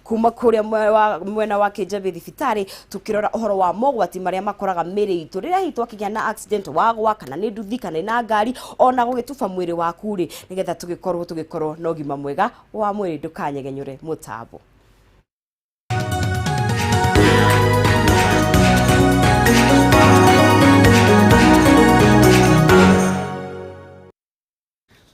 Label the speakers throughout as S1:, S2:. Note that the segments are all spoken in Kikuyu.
S1: Kuma kuria mwena wa Kijabe thibitarĩ, tukirora uhoro wa mogwati maria makoraga mĩrĩ itũ rĩrĩa hihi twakĩgĩa na accident, wagwa kana nĩ nduthi kana nĩ na ngari, ona gũgĩtuba mwĩrĩ waku rĩ, nĩgetha tũgĩkorwo na ũgima mwega wa mwĩrĩ. Ndũkanyegenyũre mũtambo.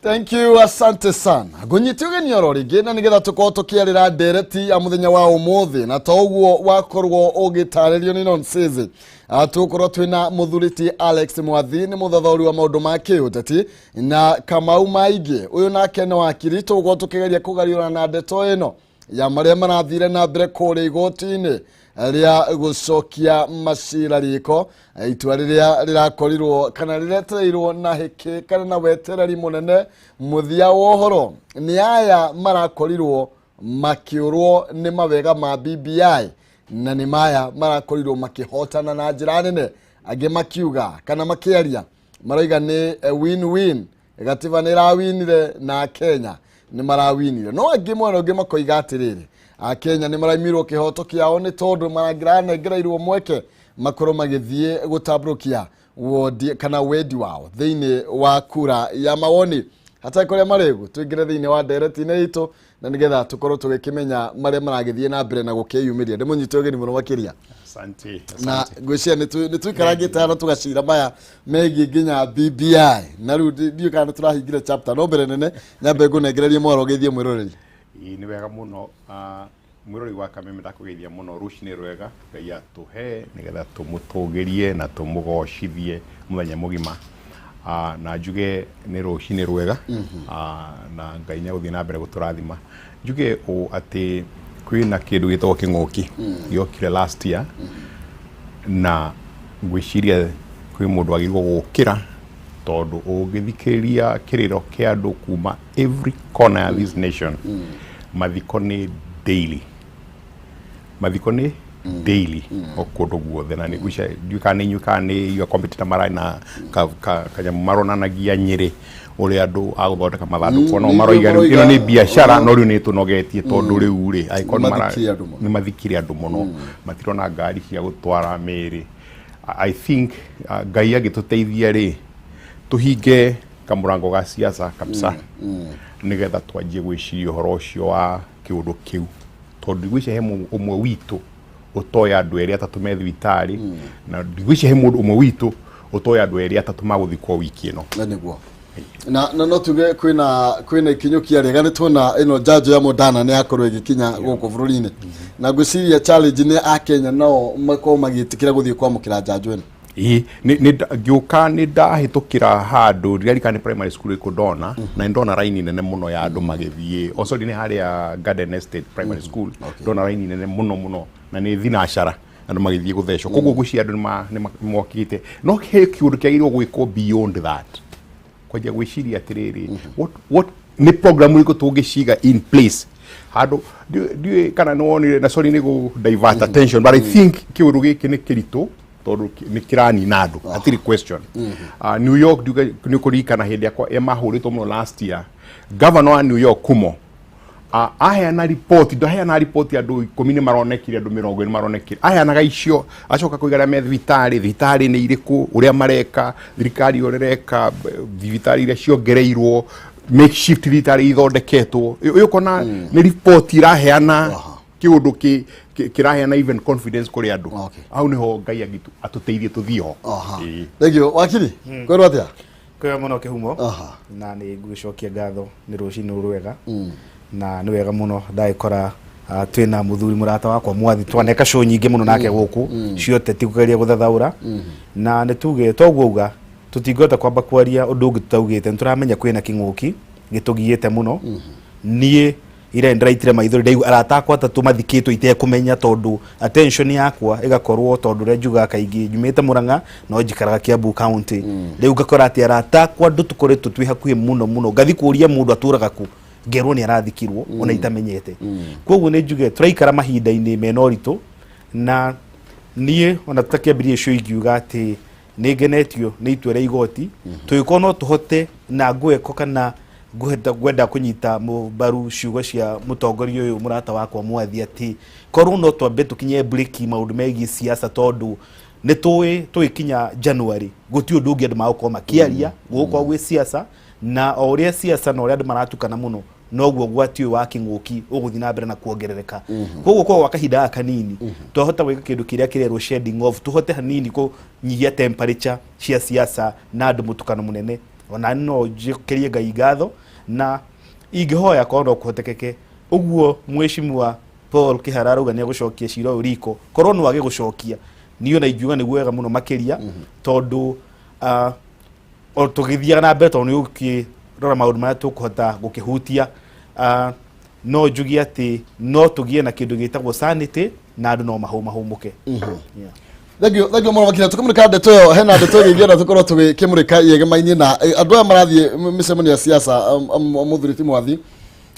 S2: Thank you, asante sana. Ngũnyite ũgeni oro rĩngĩ na nĩgetha tũkorwo tũkĩarĩra ndereti ya mũthenya wa ũmũthĩ, na to ũguo wakorwo ũgĩtarĩrio nĩ Nonsizi. Tũgũkorwo twĩna mũthuri ti Alex Mwathi, nĩ mũthathaũri wa maũndũ ma kĩũteti, na Kamau Maingĩ, ũyũ nake nĩ wakiri. Tũgũkorwo tũkĩgeria kũgariũra na ndeto ĩno ya marĩa marathire na mbere kũrĩa igoti-inĩ rĩa gũcokia macira riko, itua rĩrĩa rĩrakorirwo kana rĩretereirwo na hĩkĩ kana na wetereri mũnene. Mũthia wa ũhoro nĩ aya marakorirwo makĩũrwo nĩ mawega ma BBI, na nĩ maya marakorirwo makĩhotana na njĩra nene. Angĩ makiuga kana makĩaria maroiga nĩ win-win, gatiba nĩ ĩrawinire na Kenya nĩ marawinire, no angĩ mwena ũngĩ makoiga atĩrĩrĩ, Akenya nĩ maraimirwo kĩhoto kĩao nĩ tondũ marangĩranengereirwo mweke makorwo magĩthiĩ gũtambũrũkia wondi kana wendi wao thĩinĩ wa kura ya mawoni. Hatarĩ kũrĩa marĩgu, tũingĩre thĩinĩ wa ndereti-inĩ itũ na nĩgetha tũkorwo tũgĩkĩmenya marĩa maragĩthiĩ na mbere na gũkĩyumĩria. Ndĩmũnyite ũgeni mũno makĩria.
S3: Asante.
S2: Na
S3: Asante.
S2: ngwĩciria nĩ tũikarangĩte hana tũgacira maya megiĩ nginya BBI, na rĩu ndiũĩ kana nĩ tũrahingire chapter, no mbere nene nyambe ngũnengererie mwaro ũgeithie mwĩroreri.
S3: Ĩĩ, nĩ wega mũno. Mwĩrori wa Kameme, ndakũgeithia mũno rũcinĩ rwega. Ngai atũhe nĩgetha tũmũtũgĩrie na tũmũgocithie mũthenya mũgima. Na njuge nĩ rũcinĩ rwega. Na Ngai nĩ egũthiĩ na mbere gũtũrathima. Njuge ũũ atĩ kwĩna kĩndũ gĩtagwo kĩng'ũki gĩokire last year, na ngwĩciria kwĩ mũndũ wagĩrĩirwo gũkĩra, tondũ ũngĩthikĩrĩria kĩrĩro kĩa andũ kuma every corner ya this nation, mathiko nĩ daily, mathiko nĩ daily o kũndũ guothe. Na nĩ ngwĩciria, ndiũĩ kana nĩ inyuĩ kana nĩ your competitor, mararĩ na kanyamũ maronanagia Nyĩrĩ ũrĩa andũ a gũthondeka mathandũkũ no
S2: nĩ
S3: maroiga rĩu ĩno nĩ
S2: maroiga,
S3: biacara, no rĩu nĩ tũnogetie tondũ rĩu rĩ angĩkorwo nĩ
S2: mathikire andũ mũno.
S3: Nĩ mathikire andũ mũno, matirona ngari cia gũtwara mĩĩrĩ. I think Ngai angĩtũteithia rĩ, tũhinge kamũrango ga siasa kabisa nĩgetha twanjie gwĩciria ũhoro ũcio wa kĩũndũ kĩu, tondũ ndigwĩciria he mũndũ ũmwe witũ ũtoĩ andũ erĩ atatũ me thibitarĩ, na ndigwĩciria he mũndũ ũmwe witũ ũtoĩ andũ erĩ atatũ magũthikwo wiki ĩno.
S2: Na nĩguo na no tuge kwĩna ikinyũkia rĩega, nĩ tuona ĩno njanjo ya Moderna nĩ yakorwo ĩgĩkinya gũkũ bũrũri-inĩ, na ngwĩciria challenge nĩ Akenya nao makorwo magĩtĩkĩra gũthiĩ kwamũkĩra njanjo ĩno.
S3: Ĩĩ, ngĩũka nĩ ndahĩtũkĩra handũ, ndirarikana nĩ primary school ĩrĩkũ ndona, na nĩ ndona raini nene mũno ya andũ magĩthiĩ. Oh sorry, nĩ harĩa Garden Estate Primary School ndona raini nene mũno mũno, na nĩ thinacara, andũ magĩthiĩ gũthecwo. Koguo ngwĩciria andũ nĩ mokĩte, no he kĩũndũ kĩagĩrĩirwo gwĩkwo beyond that, kwanjia gwĩciria atĩrĩrĩ, what nĩ program ĩrĩkũ tũngĩciga in place handũ. Ndiũĩ kana nĩ wonire, na sorry nĩ gũ divert attention, but I think kĩũndũ gĩkĩ nĩ kĩritũ tondũ nĩ kĩranina andũ, hatirĩ question. New York, ndiuga nĩ ũkũririkana hĩndĩ yakwa mahũrĩtwo mũno last year, governor wa New York Cuomo aheana ripoti, ndaheana ripoti andũ 10 nĩ maronekire, andũ 20 maronekire, aheanaga icio, acoka kũiga arĩa me thibitarĩ, thibitarĩ nĩ irĩkũ, ũrĩa mareka, thirikari ũrĩa ĩreka, thibitarĩ iria ciongereirwo, makeshift thibitarĩ ithondeketwo. Ũyũ ũkona nĩ ripoti iraheana kĩũndũ kĩraheana even confidence kũrĩ andũ. Hau nĩho Ngai atũteithie tũthiĩ ho. Ĩĩ.
S2: Thank you, wakiri. Kwĩrwo atĩa?
S4: Kwĩga mũno kĩhumo. Na nĩ ngũgĩcokia ngatho, nĩ rũcinĩ rwega na nĩ wega mũno ndagĩkora twĩna mũthuri mũrata wakwa Mwathi, twaneka show nyingĩ mũno nake gũkũ ciothe ti kũgeria gũthathaũra, na nĩ tuge toguo uga tũtingĩhota kwamba kwaria ũndũ ũngĩ tũtaugĩte. Nĩ tũramenya kwĩna kĩng'ũki gĩtũgiĩte mũno. Niĩ ira ndĩraitire maithori ndaigua arata akwa atatũ mathikĩtwo itekũmenya, tondũ attention yakwa ĩgakorwo, tondũ ũrĩa njugaga kaingĩ, nyumĩte Murang'a no njikaraga Kiambu County. Rĩu ngakora atĩ arata akwa, andũ tũkoretwo twĩ hakuhĩ mũno mũno, ngathi kũria mũndũ atũraga kũ, ngerwo nĩ arathikirwo ona itamenyete. Koguo nĩ njuge tũraikara mahinda-inĩ mena ũritũ, na niĩ ona tũtakĩambirie show ingiuga atĩ nĩ ngenetio nĩ itua rĩa igoti, tũgĩkorwo no tũhote na ngweko kana Ngwenda kũnyita mbaru ciugo cia mũtongoria ũyũ mũrata wakwa Mwathi, atĩ korwo no twambe tũkinye breki maũndũ megiĩ siasa, tondũ nĩ tũĩ tũgĩkinya January gũtirĩ ũndũ ũngĩ andũ magũkorwo makĩaria, gũgũkorwo gwĩ siasa, na o ũrĩa siasa na ũrĩa andũ maratukana mũno, noguo ũgwati ũyũ wa kĩng'ũki ũgũthiĩ na mbere na kuongerereka. Koguo kwa kahinda gaka kanini twahota gwĩka kĩndũ kĩrĩa kĩrerwo shedding off, tũhote hanini kũnyihia temperature cia siasa na andũ mũtukano mũnene. Ona no njĩkĩrie Ngai ngatho na ingĩhoya korwo no kũhotekeke ũguo Mheshimiwa Paul Kihara arauga nĩ egũcokia cira ũyũ riko, korwo no age gũcokia, niĩ ona ingiuga nĩguo wega mũno makĩria, tondũ o tũgĩthiaga na mbere, tondũ nĩ ũkĩrora maũndũ marĩa tũkũhota gũkĩhutia, no njuge atĩ no tũgĩe na kĩndũ gĩtagwo sanity na andũ no mahũmahũmũke. Yeah.
S2: Thank you, thank you mũno makĩria. Tũkĩmũrĩka ndeto ĩyo, hena ndeto ĩngĩ ingĩenda tũkorwo tũgĩkĩmũrĩka iegemainĩ na andũ aya marathiĩ mĩcemanio ya siasa. Mũthuri ti Mwathi,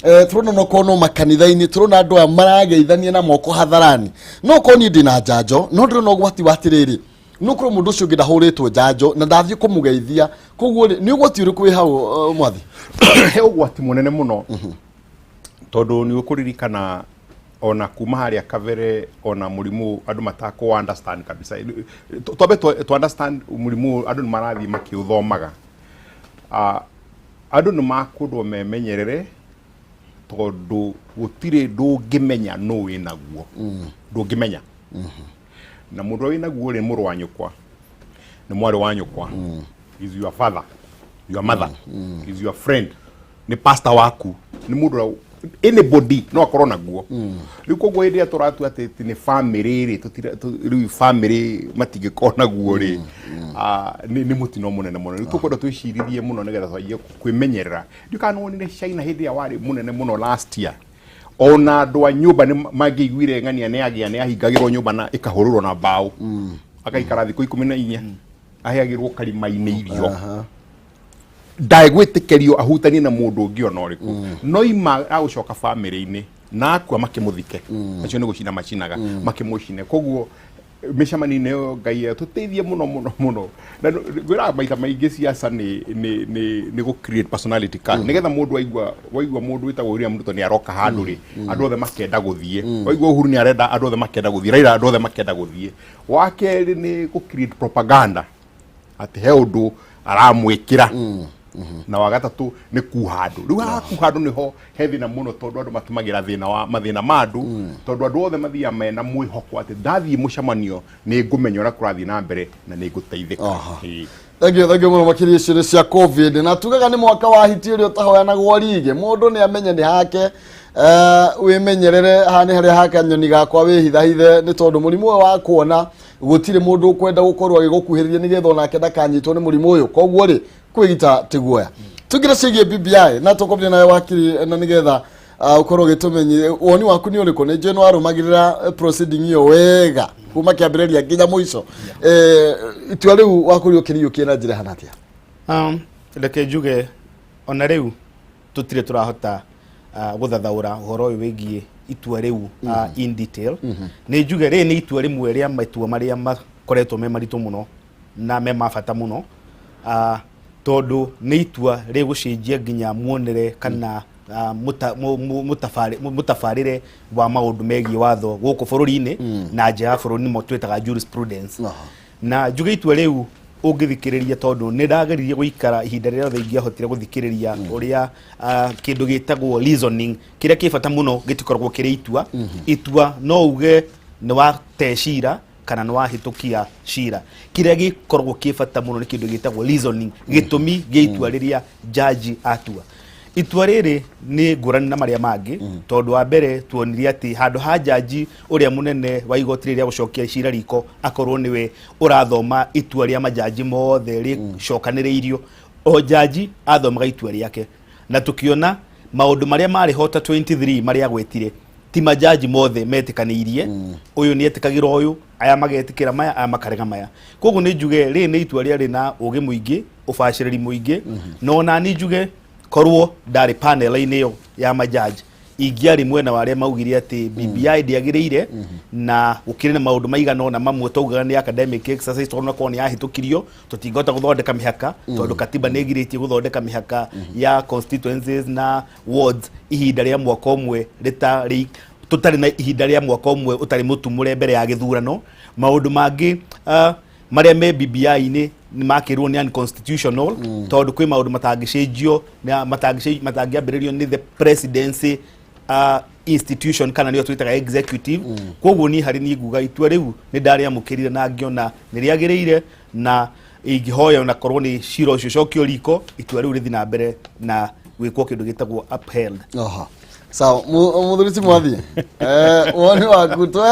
S2: tũrona no korwo no makanitha-inĩ, tũrona andũ aya marageithania na moko hadharani. No korwo niĩ ndĩna njanjo, no ndĩrona ũgwati wa atĩrĩrĩ, no korwo mũndũ ũcio ũngĩ ndahũrĩtwo njanjo na ndathiĩ kũmũgeithia. Koguo rĩ, nĩ ũgwati ũrĩkũ wĩ hau, Mwathi?
S3: He ũgwati mũnene mũno, tondũ nĩ ũkũririkana ona kuma harĩa kabere, ona mũrimũ andũ matakũ understand kabisa. Twambe tu understand mũrimũ, andũ nĩ marathiĩ makĩũthomaga. Andũ nĩ makũndwo memenyerere, tondũ gũtirĩ, ndũngĩmenya nũ wĩnaguo, ndũngĩmenya. Na mũndũ ũrĩa wĩnaguo rĩ, mũrũ wa nyũkwa, nĩ mwarĩ wa nyũkwa, is your father, your mother, is your friend, nĩ pastor waku, nĩ mũndũ ũrĩa, anybody no akorwo naguo. Rĩu koguo hĩndĩ ĩrĩa tũratua atĩ nĩ family rĩ, rĩu family matingĩkorwo naguo rĩ, nĩ mũtino mũnene mũno. Rĩu tũkwenda twĩciririe mũno nĩgetha twanjie kwĩmenyerera. Ndiũ kana nĩwonire China hĩndĩ ĩrĩa warĩ mũnene mũno last year, ona andũ a nyũmba nĩ mangĩiguire ng'ania nĩ agĩa, nĩ ahingagĩrwo nyũmba na ĩkahũrũrwo na mbaũ, agaikara thikũ 14, aheagĩrwo karima-inĩ irio, ndagwĩtĩkĩrio ahutanie na mũndũ ũngĩ ona ũrĩkũ. No ima agũcoka bamĩrĩ-inĩ na akua makĩmũthike, acio nĩ gũcina macinaga makĩmũcine. Koguo mĩcemanio-inĩ ĩyo, Ngai tũteithie mũno mũno mũno. Na ngwĩraga maita maingĩ, siasa nĩ gũ create personality cult, nĩgetha mũndũ aigua, waigua mũndũ wĩtagwo William Ruto nĩ aroka handũ rĩ, andũ othe makenda gũthiĩ. Waigua Uhuru nĩ arenda, andũ othe makenda gũthiĩ. Raila, andũ othe makenda gũthiĩ. Wa kerĩ nĩ gũ create propaganda atĩ he ũndũ aramwĩkĩra. Na wa gatatũ nĩ kuha andũ. Rĩu haha kuha andũ nĩho he thĩna mũno, tondũ andũ matũmagĩra thĩna wa mathĩna ma andũ, tondũ andũ othe mathiaga mena mwĩhoko atĩ ndathiĩ mũcemanio nĩ ngũmenya ũrĩa kũrathiĩ na mbere na nĩ ngũteithĩka. Ĩĩ.
S2: Thank you, thank you mũno makĩria. Icio nĩ cia COVID, na tugaga nĩ mwaka wa hiti ũrĩa ũtahoyanagwo rige. Mũndũ nĩ amenye nĩ hake, wĩmenyerere. Haha nĩ harĩa haka nyoni gakwa wĩhithahithe, nĩ tondũ mũrimũ ũyũ wa kuona gũtirĩ mũndũ ũkwenda gũkorwo agĩgũkuhĩrĩria, nĩgetha onake ndakanyitwo nĩ mũrimũ ũyũ. Koguo rĩ, kwĩgita ti guoya. Tũingĩre ciĩgiĩ BBI na tũkwambia nawe, wakiri, na nĩgetha ũkorwo ũgĩtũmenyithia woni waku nĩ ũrĩkũ. Nĩ njũĩ nĩ warũmagĩrĩra proceeding ĩyo wega kuma kĩambĩrĩria nginya mũico. Itua rĩu wakorirwo ũkĩriyũkia na njĩra ĩhana atĩa?
S4: Reke njuge ona rĩu tũtirĩ tũrahota gũthathaũra ũhoro ũyũ wĩgiĩ itua rĩu in detail. Nĩ njuge rĩrĩ nĩ itua rĩmwe rĩa matua marĩa makoretwo me maritũ mũno na me ma bata mũno, tondũ nĩ itua rĩgũcenjia nginya muonere kana mũtabarĩre wa maũndũ megiĩ watho gũkũ bũrũri-inĩ na nja ya bũrũri, nĩmo twĩtaga jurisprudence. Na njuge itua rĩu ũngĩthikĩrĩria, tondũ nĩ ndageririe gũikara ihinda rĩrĩa rĩothe ingĩahotire gũthikĩrĩria ũrĩa kĩndũ gĩtagwo reasoning, kĩrĩa kĩ bata mũno gĩtikoragwo kĩrĩ itua. Itua no uge nĩ wate cira kana nĩ wahĩtũkia cira. Kĩrĩa gĩkoragwo kĩ bata mũno nĩ kĩndũ gĩtagwo reasoning, gĩtũmi gĩa itua rĩrĩa jaji atua. Itua rĩrĩ nĩ ngũrani na marĩa mangĩ, tondũ wa mbere tuonire atĩ handũ ha jaji ũrĩa mũnene wa igoti rĩrĩa gũcokia cira riko akorwo nĩwe ũrathoma itua rĩa majaji mothe rĩcokanĩrĩirio, o jaji athomaga itua rĩake, na tũkĩona maũndũ marĩa marĩ hota 23 marĩa agwetire ti majaji mothe metĩkanĩirie. Ũyũ nĩ etĩkagĩra ũyũ, aya magetĩkĩra maya, aya makarega maya. Koguo nĩ njuge rĩrĩ nĩ itua rĩarĩ na ũgĩ mũingĩ, ũbacĩrĩri mũingĩ, na ona ni njuge korwo ndarĩ panel-inĩ ĩyo ya majaji, Ingĩarĩ mwena wa arĩa maugire atĩ BBI ndĩagĩrĩire, na gũkĩrĩ na maũndũ maigana ũna mamwe twaugaga nĩ academic exercise, tondũ onakorwo nĩ yahĩtũkirio tũtingĩhota gũthondeka mĩhaka, tondũ katiba nĩ ĩgirĩtie gũthondeka mĩhaka ya constituencies na wards ihinda rĩa mwaka ũmwe rĩtarĩ, tũtarĩ na ihinda rĩa mwaka ũmwe ũtarĩ mũtumũre mbere ya gĩthurano. Maũndũ mangĩ marĩa me BBI-inĩ nĩ makĩrwo nĩ unconstitutional, tondũ kwĩ maũndũ matangĩcenjio na matangĩambĩrĩrio nĩ the presidency institution, kana nĩyo twĩtaga executive. Koguo niĩ harĩ niĩ nguga itua rĩu nĩ ndarĩamũkĩrire na ngĩona nĩ rĩagĩrĩire, na ingĩhoya ona korwo nĩ cira ũcio ũcokio riko, itua rĩu rĩthiĩ na mbere na gwĩkwo kĩndũ gĩtagwo upheld.
S2: Aha. Sawa, muthuri ti mwathie. Woni waku twe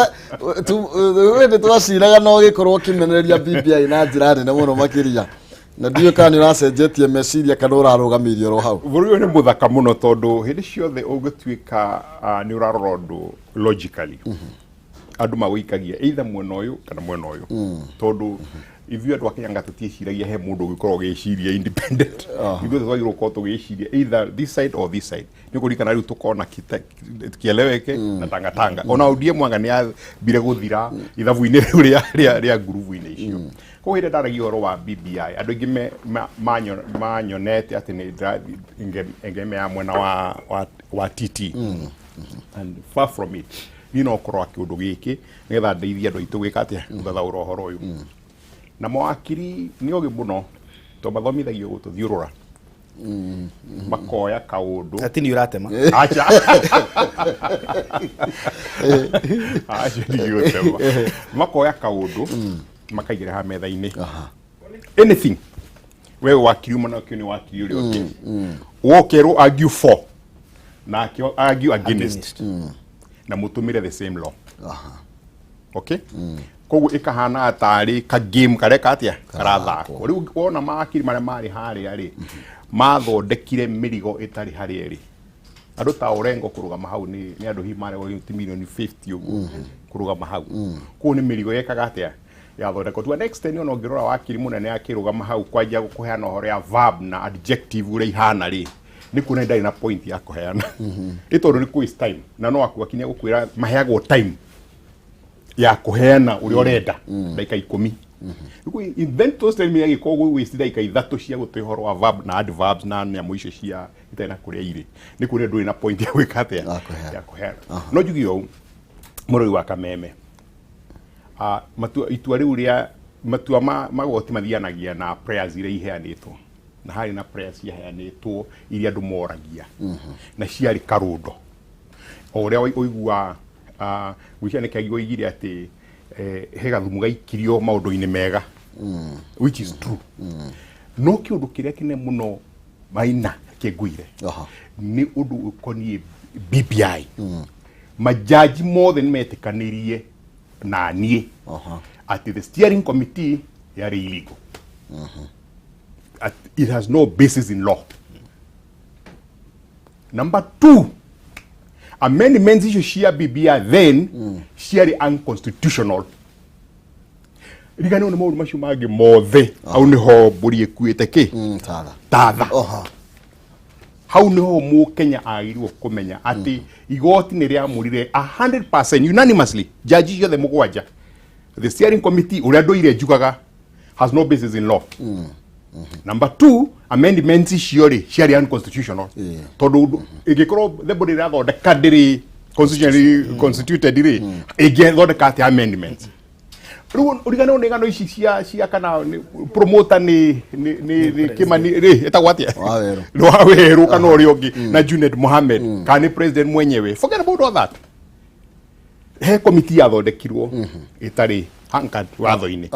S2: we nĩ twaciraga no gĩkorwo kĩmenereria BBI na njĩra nene mũno makĩria. Na ndiũĩ kana nĩ ũracenjetie meciria kana ũrarũgamĩirie oro hau.
S3: Bũrũri ũyũ nĩ mũthaka mũno, tondũ hĩndĩ ciothe ũngĩtuĩka nĩ ũrarora ũndũ logically, andũ magũikagia either mwena ũyũ kana mwena ũyũ, tondũ ithuĩ andũ a Kenya nga tũtiĩciragia he mũndũ ũngĩkorwo ũgĩciria independent. Ithuĩ twagĩrĩirwo gũkorwo tũgĩciria either this side or this side. Nĩ kũririkana rĩu tũkona kieleweke na tangatanga, ona ODM anga nĩ yambire gũthira ithabu-inĩ rĩu rĩa ngurubu-inĩ icio. Koguo hĩndĩ ndaragia ũhoro wa BBI, andũ aingĩ manyonete atĩ nĩ ndĩrathiĩ mwena wa TT, and far from it. Niĩ no kũrora kĩũndũ gĩkĩ nĩgetha ndeithie andũ aitũ gwĩka atĩa, gũthathaũra ũhoro ũyũ. Na mawakiri nĩ ogĩ mũno, tondũ mathomithagio gũtũthiũrũra, makoya kaũndũ.
S4: Ati nĩ ũratema?
S3: Acha, aca, ndigũtema. Makoya kaũndũ makaigĩra ha metha-inĩ, anything. We wakiri uma nakĩo nĩ wakiri ũrĩa ũngĩ, wokerwo argue for nake argue against, na mũtũmĩre the same law. Okay, koguo ĩkahana tarĩ ka game kareka atĩa, karathakwo. Rĩu wona mawakiri marĩa marĩ harĩa rĩ, mathondekire mĩrigo ĩtarĩ harĩa ĩrĩ. Andũ ta Orengo kũrũgama hau nĩ andũ hihi marĩ ti milioni 50 ũguo kũrũgama hau. Koguo nĩ mĩrigo yekaga atĩa, yathondekwo to an extent. Ona ũngĩrora wakiri mũnene akĩrũgama hau kwanjia kũheana ũhoro ya verb na adjective ũrĩa ihana rĩ, nĩ kuona ndarĩ na point ya kũheana, ĩ tondũ nĩ waste time, na no akuakinya gũkwĩra maheagwo time ya kũheana ũrĩa ũrenda, ndagĩka 10. Rĩu invent those time agĩkorwo waste ndagĩka 3 cia gũtũhe ũhoro wa verb na adverbs na nyamũ icio cia itarĩ na kũrĩa irĩ, nĩ kuona ndũrĩ na point ya gwĩka atĩa,
S2: Ya kũheana.
S3: Ya kũheana. No njuge ũũ, mũrori wa kameme, matua, itua rĩu rĩa matua ma magoti mathianagia na prayers iria iheanĩtwo, na harĩ na prayers ciaheanĩtwo iria andũ moragia na ciarĩ karũndo o ũrĩa ũigua. Gwĩciria nĩ kĩagi oigire atĩ he gathumu gaikirio maũndũ-inĩ mega, which is true. No kĩũndũ kĩrĩa kĩnene mũno maina kĩnguire nĩ ũndũ ũkoniĩ BBI. Majaji mothe nĩ metĩkanĩrie na niĩ atĩ the steering committee yarĩ illegal. It has no basis in law. Number two, amendments icio cia BBI then ciarĩ unconstitutional. Riganĩrwo nĩ maũndũ macio mangĩ mothe, hau nĩho mbũri ĩkuĩte kĩ?
S2: Tatha.
S3: Tatha. Hau niho mũkenya agĩrĩirwo kũmenya atĩ igoti nĩ rĩamũrire 100% unanimously, jaji ciothe mũgwanja, the steering committee ũrĩa ndũire njugaga has no basis in law. Number two, amendments icio rĩ ciarĩ unconstitutional, tondũ ĩngĩkorwo the body ĩrathondeka ndĩrĩ constitutionally constituted rĩ, ĩngĩthondeka atĩa amendments? Rĩu ũriganĩrwo nĩ ng'ano ici cia kana promoter nĩ Kimani rĩ, ĩtagwo atĩa?
S2: Wawerũ.
S3: Nĩ Wawerũ kana ũrĩa ũngĩ na Junet Mohammed kana nĩ president mwenyewe. Forget about all that. He komiti yathondekirwo ĩtarĩ anchored watho-inĩ,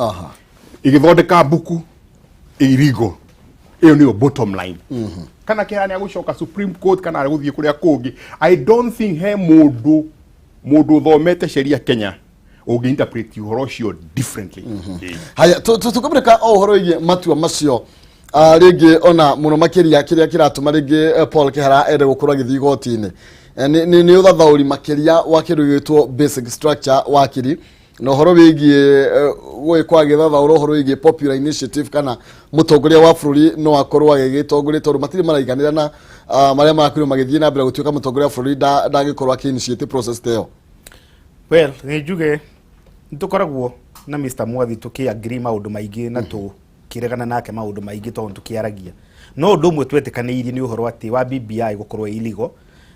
S3: ĩgĩthondeka mbuku illegal. Ĩyo nĩyo bottom line. Kana kĩhara nĩ agũcoka Supreme Court kana agũthiĩ kũrĩa kũngĩ, I don't think he mũndũ ũthomete sheria Kenya ũngĩ interpret ũhoro ũcio differently.
S2: Haya, tũkũmĩrĩka o ũhoro wĩgiĩ matua macio. Rĩngĩ ona mũno makĩria kĩrĩa kĩratũma rĩngĩ Paul Kĩhara ende gũkorwo agĩthiĩ igoti-inĩ nĩ ũthathaũri makĩria wa kĩndũ gĩgwĩtwo basic structure, wakiri. Na ũhoro wĩgiĩ gũgĩkorwo agĩthathaũra ũhoro wĩgiĩ popular initiative, kana mũtongoria wa bũrũri no akorwo agĩgĩtongoria, tondũ matirĩ maraiganĩra na marĩa marakorirwo magĩthiĩ na mbere gũtuĩka mũtongoria wa bũrũri ndangĩkorwo akĩ-initiate process ta ĩyo.
S4: Well, nĩ njuge nĩ tũkoragwo na Mr. Mwathi tũkĩ-agree maũndũ maingĩ na tũkĩregana nake maũndũ maingĩ, tondũ tũkĩaragia no ũndũ ũmwe twetĩkanĩirie nĩ ũhoro atĩ wa BBI gũkorwo ĩ illegal.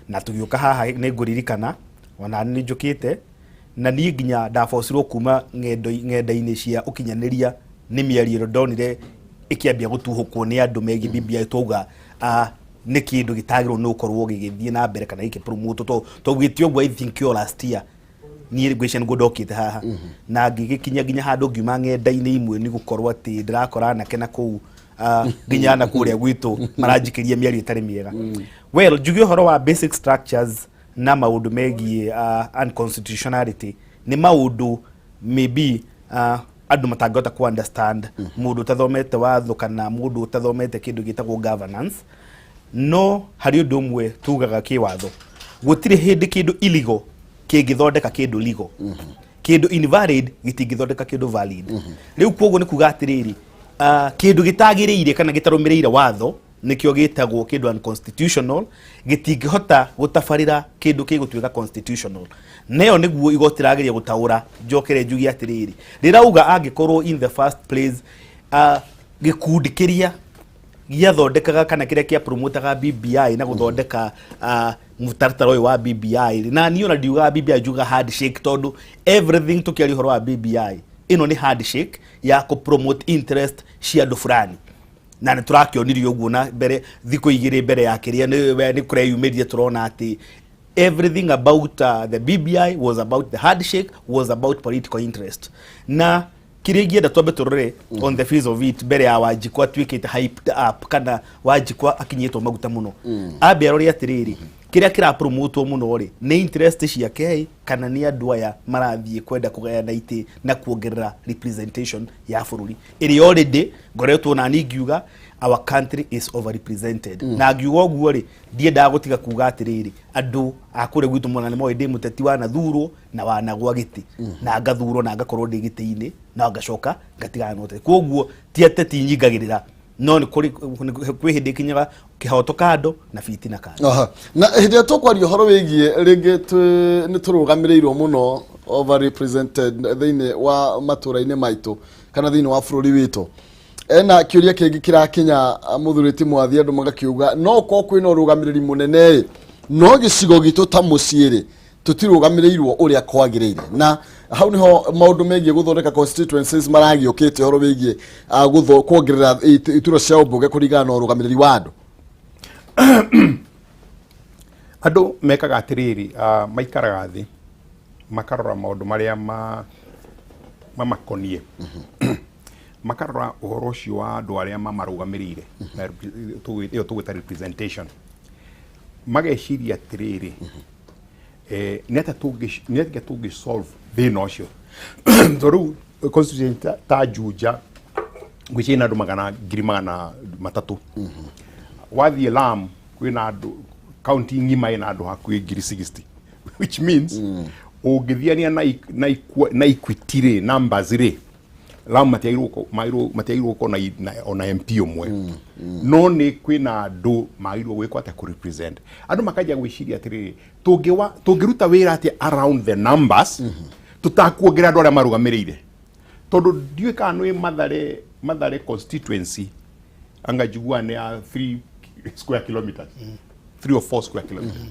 S4: Na tũgĩũka haha, nĩ ngũririkana ona nĩ njũkĩte na niĩ nginya ndabocirwo kuma ng'enda-inĩ cia ũkinyanĩria nĩ mĩario ĩrĩa ndonire ĩkĩambia gũtuhũkwo nĩ andũ megiĩ BBI. Twauga nĩ kĩndũ gĩtagĩrĩirwo nĩ gũkorwo gĩgĩthiĩ na mbere kana gĩkĩpromote, twaugĩte ũguo, I think yo last year niĩ ngwĩciria nĩguo ndokĩte haha na ngĩgĩkinya nginya handũ ngiuma ng'enda-inĩ imwe, nĩ gũkorwo atĩ ndĩrakora anake na kũu nginya na kũrĩa gwitũ maranjikĩria mĩario ĩtarĩ mĩega. Well, njuge ũhoro wa basic structures na maũndũ megiĩ unconstitutionality nĩ maũndũ maybe andũ matangĩhota ku understand, mũndũ ũtathomete watho kana mũndũ ũtathomete kĩndũ gĩtagwo governance. No harĩ ũndũ ũmwe tugaga kĩwatho, gũtirĩ hĩndĩ kĩndũ illegal kĩngĩthondeka kĩndũ legal, kĩndũ invalid gĩtingĩthondeka kĩndũ valid. Rĩu koguo nĩ kuga atĩrĩrĩ, kĩndũ gĩtagĩrĩire kana gĩtarũmĩrĩire watho, nĩkĩo gĩtagwo kĩndũ unconstitutional, gĩtingĩhota gũtabarĩra kĩndũ gĩgũtuĩka constitutional. Neyo nĩguo igoti rageria gũtaũra. Njokere njuge atĩrĩrĩ, rĩrauga angĩkorwo in the first place gĩkundi kĩrĩa gĩathondekaga kana kĩrĩa kĩa promotaga BBI na gũthondeka mũtaratara ũyũ wa BBI rĩ, na niĩ ona ndiugaga BBI, njugaga handshake, tondũ everything tũkĩaria ũhoro wa BBI ĩno nĩ handshake ya kũ promote interest cia andũ fulani. Na nĩ tũrakĩonirio ũguo na mbere thikũ 2 mbere ya kĩrĩa nĩ kũreyumĩria, tũrona atĩ everything about the BBI was about the handshake, was about political interest. Na kĩrĩa ingĩenda twambe tũrore on the face of it, mbere ya Wanjikũ atuĩkĩte hyped up kana Wanjikũ akinyĩtwo maguta mũno, ambe arore atĩrĩrĩ, kĩrĩa kĩrapromotwo mũno rĩ, nĩ interest ciake kana nĩ andũ aya marathiĩ kwenda kũgayana itĩ na kuongerera representation ya bũrũri ĩrĩa already ngoretwo na niĩ ngiuga our country is overrepresented. Na ngiuga ũguo rĩ, ndiendaga gũtiga kuga atĩrĩrĩ, andũ a kũrĩa gwitũ mũna nĩ moĩ ndĩ mũteti wanathurwo na wanagwa gĩtĩ na ngathurwo na ngakorwo ndĩ gĩtĩ-inĩ na ngacoka ngatigana na ũteti. Koguo ti ateti nyingagĩrĩra, no nĩ kũrĩ kwĩ hĩndĩ ĩkinyaga kĩhoto kando na fitina kando.
S2: Aha. Na hĩndĩ ĩrĩa tũkwaria ũhoro wĩgiĩ rĩngĩ nĩ tũrũgamĩrĩirwo mũno, overrepresented thĩinĩ wa matũra-inĩ maitũ kana thĩinĩ wa bũrũri witũ, ena kĩũria kĩngĩ kĩrakinya mũthuri Mwathi, andũ magakiuga no korwo kwĩna ũrũgamĩrĩri mũnene ĩ, no gĩcigo gitũ ta mũciĩ rĩ, tũtirũgamĩrĩirwo ũrĩa kwagĩrĩire. Na hau niho maũndũ megiĩ gũthondeka constituencies maragĩũkĩte, ũhoro wĩgiĩ kuongerera iturwa cia ũmbunge kũringana na ũrũgamĩrĩri wa andũ.
S3: Andũ mekaga atĩrĩrĩ, maikaraga thĩ makarora maũndũ marĩa mamakoniĩ, makarora ũhoro ũcio wa andũ arĩa mamarũgamĩrĩire na ĩyo tũgwĩta representation, mageciria atĩrĩrĩ, nĩ atĩa tũngĩ solve thĩna ũcio? Tondũ rĩu constituency ta Juja ngwĩciria ĩna andũ 300,000. Wathiĩ Lamu kwĩna andũ, county ng'ima ĩna andũ hakuhĩ 60,000, which means ũngĩthiania na equity rĩ, numbers rĩ, Lamu matiagĩrĩirwo gũkorwo ona MP ũmwe, no nĩ kwĩna andũ magĩrĩirwo gwĩkwo atĩa, kũ represent andũ. Makanjia gwĩciria atĩrĩrĩ, tũngĩruta wĩra atĩa around the numbers tũtakuongerera andũ arĩa marũgamĩrĩire? Tondũ ndiũĩ kana nĩ Mathare constituency anga njiguaga nĩ ya 3 square kilometers, 3 or 4 square kilometers,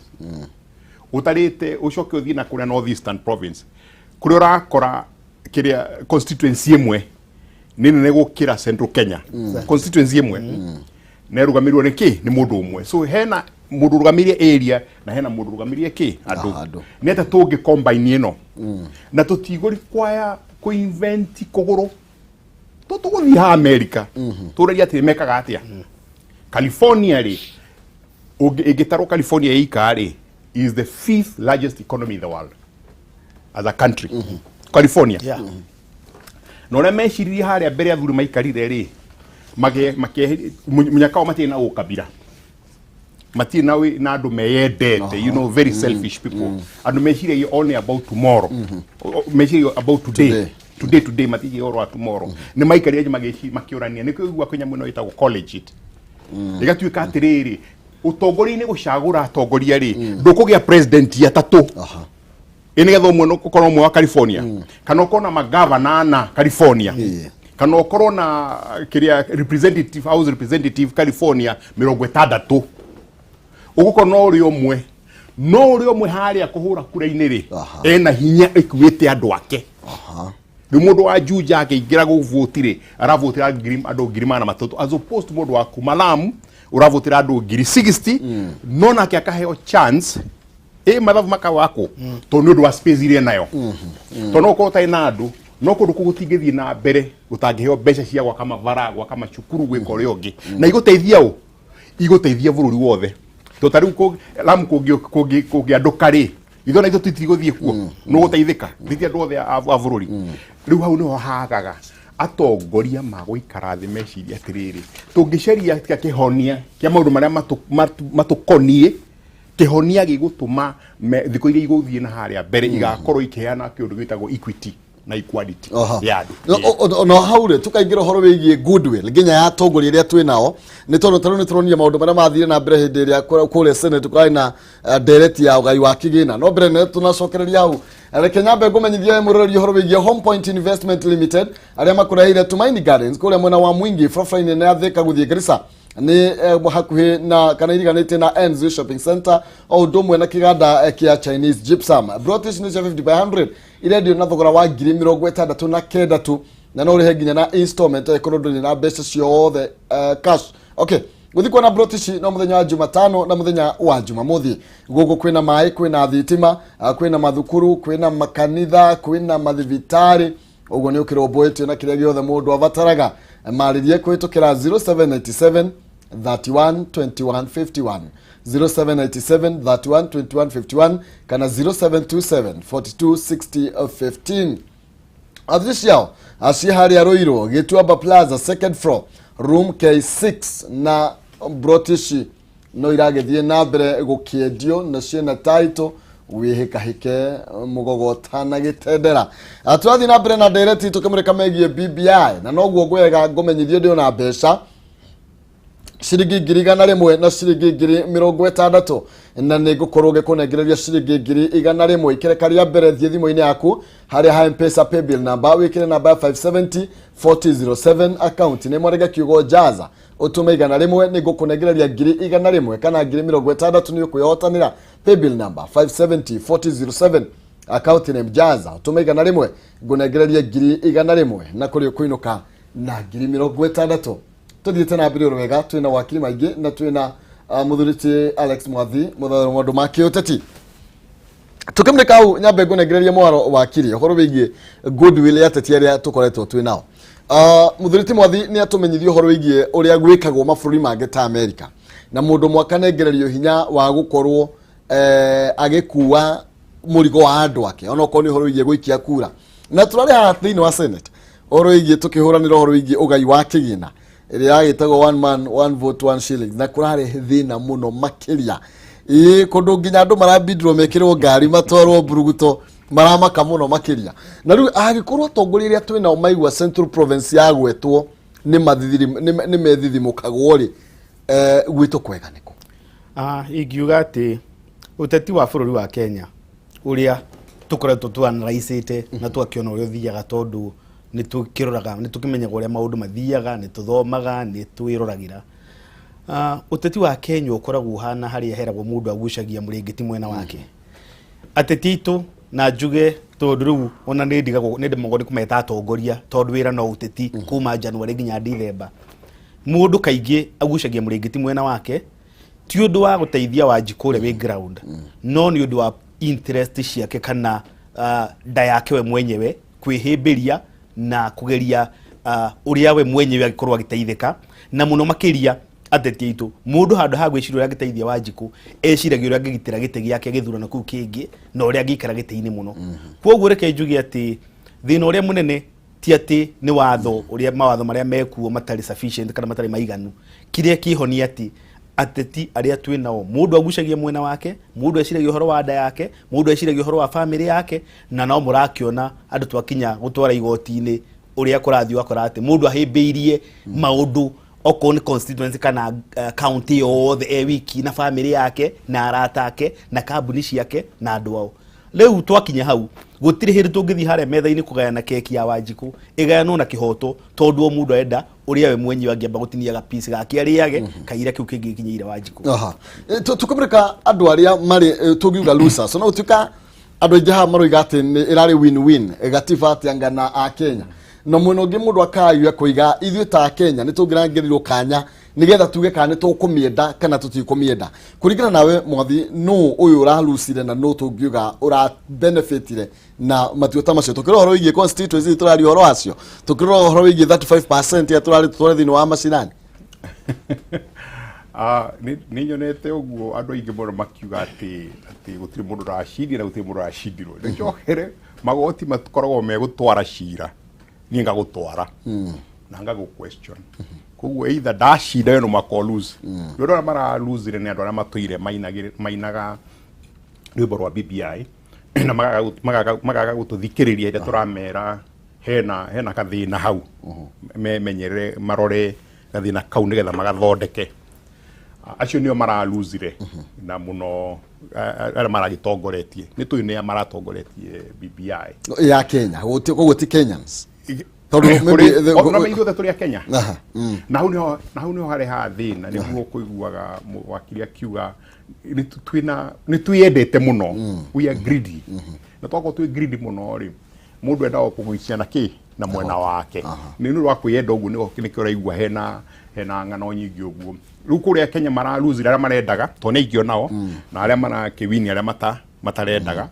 S3: ũtarĩte ũcoke ũthiĩ na kũrĩa North Eastern Province kũrĩa ũrakora kĩrĩa constituency ĩmwe nĩ nene gũkĩra Central Kenya, constituency ĩmwe na ĩrũgamĩrĩirwo nĩ kĩ? Nĩ mũndũ ũmwe. So hena mũndũ ũrũgamĩrĩire area na hena mũndũ ũrũgamĩrĩire kĩ? Andũ.
S2: Andũ.
S3: Nĩ atĩa tũngĩ combine ĩno na tũtigũ require kũ invent kũgũrũ? Tũgũthiĩ ha America tũraria atĩ mekaga atĩa California rĩ, ĩngĩtarwo California ĩika rĩ, is the fifth largest economy in the world as a country, California. Na ũrĩa meciririe harĩa mbere athuri maikarire rĩ, mũnyaka wao matirĩ na ũkabira. Matirĩ na andũ meyendete, very selfish people, andũ meciragia only about tomorrow. Meciragia about today.
S2: Today.
S3: Today, today, matigia ũhoro wa tomorrow. Nĩ maikarire makĩũrania nĩkĩo igua kwĩ nyamũ ĩno ĩtagwo collegiate, ĩgatuĩka atĩrĩrĩ, ũtongoria-inĩ, gũcagũra atongoria rĩ, ndũkũgĩa president atatũ. Ĩ nĩgetha ũmwe ũkorwo ũmwe wa California, kana ũkorwo na magavana ana California, kana ũkorwo na kĩrĩa representative, house representative California 60, ũgũkorwo no ũrĩa ũmwe, no ũrĩa ũmwe harĩa kũhũra kura-inĩ rĩ, ena hinya ĩkuĩte andũ ake. Rĩu mũndũ wa Juja akĩingĩra gũvũti rĩ, aravũtĩra ngiri andũ 300,000, as opposed to mũndũ wa kuma Lamu ũravũtĩra andũ 60,000, no nake akaheo chance ĩ mathabu makawakwo tondũ nĩ ũndũ wa space iria nayo, tondũ no ũkorwo ũtarĩ na andũ, no kũndũ kũu gũtingĩthiĩ na mbere gũtangĩheo mbeca cia gwaka mabara, gwaka macukuru, gwĩka ũrĩa ũngĩ, na igũteithia ũ, igũteithia bũrũri wothe. To ta rĩu Lamu kũngĩandũka rĩ, ithuĩ na ithuĩ tũtigũthiĩ kuo, nĩ ũgũteithĩka thĩti andũ othe a bũrũri. Rĩu hau nĩho hagaga atongoria magũikara thĩ meciria atĩrĩrĩ, tũngĩcaria atĩa kĩhonia kĩa maũndũ marĩa matũkoniĩ, kĩhonia gĩgũtũma thikũ iria igũthiĩ na harĩa mbere igakorwo ikĩheana kĩũndũ gĩtagwo equity na equality ya andũ.
S2: No hau rĩ, tukaingĩra ũhoro wĩgiĩ goodwill nginya ya atongoria arĩa twĩ nao, nĩ tondũ tarĩu nĩ tũronire maũndũ marĩa mathire na mbere hĩndĩ ĩrĩa kũrĩa Senate kũrarĩ na ndereti ya ũgai wa kĩgĩna. No mbere nĩ tũnacokereria hau, reke nyambe ngũmenyithie we mũroreri ũhoro wĩgiĩ Home Point Investment Limited, arĩa makũreheire Tumaini Gardens kũrĩa mwena wa Mwingi, barabara-inĩ nene ya Thika gũthiĩ Garissa, nĩ hakuhĩ na kana iriganĩtie na Enzo Shopping Center, o ũndũ ũmwe na kĩganda kĩa Chinese Gypsum. British nĩ cia 50 by 100, irendio na thogora wa 69,000 tu, na no ũrĩhe nginya na installment angĩkorwo ndũrĩ na mbeca ciothe cash. Okay, gũthiĩ kuona broti ici no mũthenya wa Jumatano na mũthenya wa Jumamothi. Gũkũ kwĩna maĩ, kwĩna thitima, kwĩna mathukuru, kwĩna makanitha, kwĩna mathibitarĩ, ũguo nĩ ũkĩrũmbũĩtio na kĩrĩa gĩothe mũndũ abataraga. Marĩrie kũhĩtũkĩra 0797 31 21 51, 0797 31 21 51, kana 0727 42 60 15. Wabici ciao ciĩ harĩa Rũirũ, Gĩtuamba Plaza, second floor, room K6, na broti ici no iragĩthiĩ na mbere gũkĩendio na ciĩna title wĩhĩkahĩke mũgogota na gĩtendera. Tũrathiĩ na mbere na ndereti tũkĩmũrĩka megiĩ BBI, na noguo ngwega ngũmenyithie ndĩ ona mbeca ciringi 100,000 na ciringi 60,000, na nĩ ngũkorwo ngĩkũnengereria ciringi 100,000. Ikereka rĩa mbere, thiĩ thimũ-inĩ yaku harĩa ha M-Pesa paybill number, wĩkĩre namba ya 570 4007, account nĩ mwarĩge kiugo jaza, ũtũme 100, nĩ ngũkũnengereria 100,000 kana 60,000, nĩ ũkwĩhotanĩra. Paybill number 570 4007, account name jaza, ũtũme 100, ngũnengererie 100,000, na kũrĩ ũkũinũka na 60,000. Tuthiĩte na mbere wega, twĩna wakiri maingĩ na twĩna mũthuri ti Alex Mwathi, mũthondeki maũndũ ma kĩũteti. Tukĩmũrĩka hau, nyambe ngũnengererie mwaro wakiri ũhoro wĩgiĩ goodwill ya ateti arĩa tũkoretwo twĩ nao. Mũthuri ti Mwathi nĩ atũmenyithia ũhoro wĩgiĩ ũrĩa gwĩkagwo mabũrũri mangĩ ta Amerika, na mũndũ ũmwe akanengererio hinya wa gũkorwo agĩkua mũrigo wa andũ ake, onokorwo nĩ ũhoro wĩgiĩ gũikia kura. Na tũrarĩ haha thĩinĩ wa Senate ũhoro wĩgiĩ tũkĩhũranĩra ũhoro wĩgiĩ ũgai wa kĩgĩna ĩrĩa yagĩtagwo one man one vote one shilling, na kũrarĩ thĩna mũno makĩria, ĩĩ, kũndũ nginya andũ marabindirwo mekĩrwo ngari matwarwo mburuguto, maramaka mũno makĩria. Na rĩu angĩkorwo atongoria arĩa twĩ nao maigua Central Province yagwetwo nĩ methithimũkagwo rĩ, gwitũ kwega nĩkũ?
S4: Ingiuga atĩ ũteti wa bũrũri wa Kenya ũrĩa tũkoretwo tuanalycĩte na twakĩona ũrĩa ũthiaga, tondũ nĩ tũkĩroraga, nĩ tũkĩmenyaga ũrĩa maũndũ mathiaga, nĩ tũthomaga, nĩ twĩroragĩra. Ũteti wa Kenya ũkoragwo ũhana harĩa heragwo mũndũ agucagia mũrĩngĩti mwena wake. Ateti aitũ, na njuge tondũ rĩu ona nĩ ndigagwo nĩ ndemagwo nĩ kũmeta atongoria, tondũ wĩra no ũteti kuma January nginya Dithemba. Mũndũ kaingĩ agucagia mũrĩngĩti mwena wake, ti ũndũ wa gũteithia Wanjikũ ũrĩa wĩ ground, no nĩ ũndũ wa interest ciake kana nda yake we mwenyewe, kwĩhĩmbĩria na kũgeria ũrĩa we mwenyewe angĩkorwo agĩteithĩka. Na mũno makĩria ateti aitũ, mũndũ handũ ha gwĩciria ũrĩa angĩteithia Wanjikũ, eciragia ũrĩa angĩgitĩra gĩtĩ gĩake gĩthurano kĩu kĩngĩ na ũrĩa angĩikara gĩtĩ-inĩ mũno. Koguo reke njuge atĩ thĩna ũrĩa mũnene ti atĩ nĩ watho ũrĩa mawatho marĩa mekuo matarĩ sufficient kana matarĩ maiganu. Kĩrĩa kĩho nĩ atĩ Ateti arĩa twĩ nao, mũndũ agucagia mwena wake, mũndũ eciragia ũhoro wa nda yake, mũndũ eciragia ũhoro wa famĩlĩ yake, na no mũrakĩona andũ twakinya gũtwara igoti-inĩ ũrĩa kũrathiĩ, ũgakora atĩ mũndũ ahĩmbĩirie maũndũ okorwo nĩ constituency kana county yothe e wiki na famĩlĩ yake na arata ake na kambuni ciake na andũ ao. Rĩu twakinya hau, gũtirĩ hĩndĩ tũngĩthiĩ harĩa metha-inĩ kũgayana keki ya Wanjikũ ĩgayanwo na kĩhoto, tondũ o mũndũ arenda ũrĩa we mwenyewe angĩamba gũtinia gapiece gake arĩage kaira kĩu kĩngĩ gĩkinyĩire Wanjikũ.
S2: Aha. Tũkũmũrĩka andũ arĩa marĩ tũngiuga losers, no gũtuĩka andũ aingĩ haha maroiga atĩ nĩ ĩrarĩ win-win gatiba atĩ anga na Akenya, na mwena ũngĩ mũndũ akayua kũiga ithuĩ ta Akenya nĩ tũngĩrangĩrirwo kanya nĩgetha tuge kana nĩ tũkũmĩenda kana tũtikũmĩenda. Kũringana nawe Mwathi, nũ ũyũ ũralucire na nũ tũngiuga ũra benefitire na matua ta macio? Tũkĩrora ũhoro wĩgiĩ constituency, tũraria ũhoro wacio, tũkĩrora ũhoro wĩgiĩ 35% ya tũrarĩ tũtware thĩinĩ wa macinani.
S3: Ah, nĩ nyonete ũguo andũ aingĩ mũno makiuga atĩ gũtirĩ mũndũ ũracindire na gũtirĩ mũndũ ũracindirwo. Nĩnjokere magoti makoragwo megũtwara cira, niĩ ngagũtwara na ngagũ question, koguo either ndacinda we no mako lose. Nĩ ũndũ arĩa mara lose nĩ andũ arĩa matũire mainaga rwĩmbo rwa BBI na magaga gũtũthikĩrĩria rĩrĩa tũramera hena kathĩna hau, memenyerere, marore gathĩna kau nĩgetha magathondeke. Acio nĩo maraluzire na mũno arĩa maragĩtongoretie, nĩ tũĩ nĩa maratongoretie BBI.
S2: Ya Kenya, koguo ti Kenyans tondũ
S3: Na ithuothe tũrĩ a Kenya. Na hau nĩho harehaga thĩna, nĩguo kũiguaga wakiri akiuga twĩna nĩ twĩyendete mũno, we are greedy, na twakorwo twĩ greedy mũno rĩ, mũndũ endaga kũgucia na kĩ na mwena wake nĩ ũndũ wa kwĩyenda. Ũguo nĩho nĩkĩo ũraigua hena ng'ano nyingĩ ũguo. Rĩu kũrĩa Kenya maraluzire arĩa marendaga, tondũ nĩ aingĩ onao, na arĩa marakĩwini arĩa matarendaga.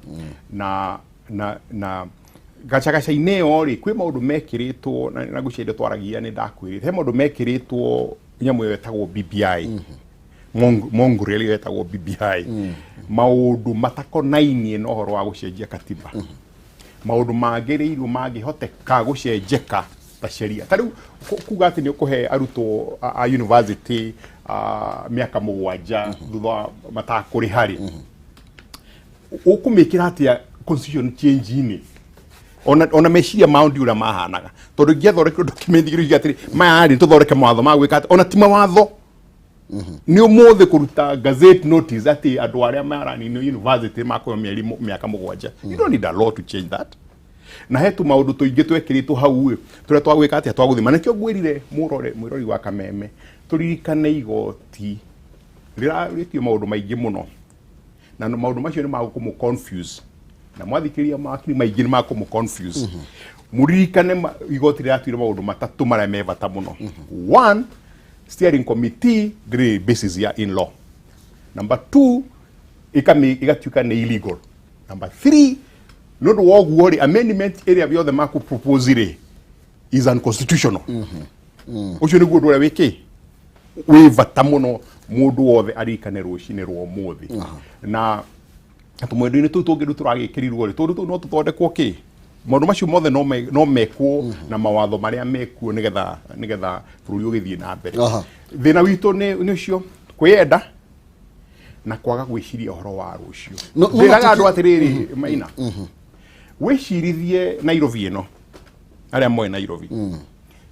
S3: Na gacagaca-inĩ ĩyo rĩ, kwĩ maũndũ mekĩrĩtwo na ngwĩciria twaragia nĩ ndakwĩrĩte he maũndũ mekĩrĩtwo nyamũ ĩyo ĩtagwo BBI, mongrel ĩyo ĩtagwo BBI, maũndũ matakonainie na ũhoro wa gũcenjia katiba, maũndũ magĩrĩirwo mangĩhoteka gũcenjeka ta sheria. Ta rĩu kuga atĩ nĩ ũkũhe arutwo a university mĩaka 7 thutha wa matakũrĩha rĩ, ũkũmĩkĩra atĩa constitution change-inĩ? Ona meciria mao ndiũrĩa mahanaga, tondũ ingĩathondekirwo document igĩrĩ atĩrĩ, maya rĩ, tũthondeke mawatho ma gwĩka atĩ, ona ti mawatho, nĩ ũmũthĩ kũruta gazette notice atĩ andũ arĩa maraninio university makũheo mĩeri mĩaka 7. You don't need a law to change that. Na he tũmaũndũ tũingĩ twekĩrĩtwo hau ĩ, tũrĩa twagwĩka atĩa, twagũthima. Nĩkĩo ngwĩrire mũrore mwĩrori wa Kameme, tũririkane igoti rĩrarĩtio maũndũ maingĩ mũno, na maũndũ macio nĩ magũkũmũ confuse, na mwathikĩrĩria mawakiri maingĩ nĩ makũmũ confuse. Mũririkane igoti rĩratuire maũndũ matatũ marĩa me bata mũno. One, steering committee ndĩrĩ basis ya in law. Number two, igatuĩka nĩ illegal. Number three, nĩ ũndũ wa ũguo rĩ, amendment ĩrĩa yothe makũ propose rĩ is unconstitutional. Ũcio nĩguo ũndũ ũrĩa wĩkĩ wĩ bata mũno mũndũ wothe aririkane rũcinĩ rwa ũmũthĩ. Na tũmwendo-inĩ tũu tũngĩ rĩu tũragĩkĩrirwo rĩ, tũndũ tũu no tũthondekwo kĩ maũndũ macio mothe no mekwo na mawatho marĩa mekuo nĩgetha bũrũri ũgĩthiĩ na mbere. Thĩna witũ nĩ ũcio kwĩyenda na kwaga gwĩciria ũhoro wa rũciũ.
S2: No
S3: Ndĩraga andũ atĩrĩrĩ, Maina, wĩcirithie Nairobi ĩno, arĩa moĩ Nairobi,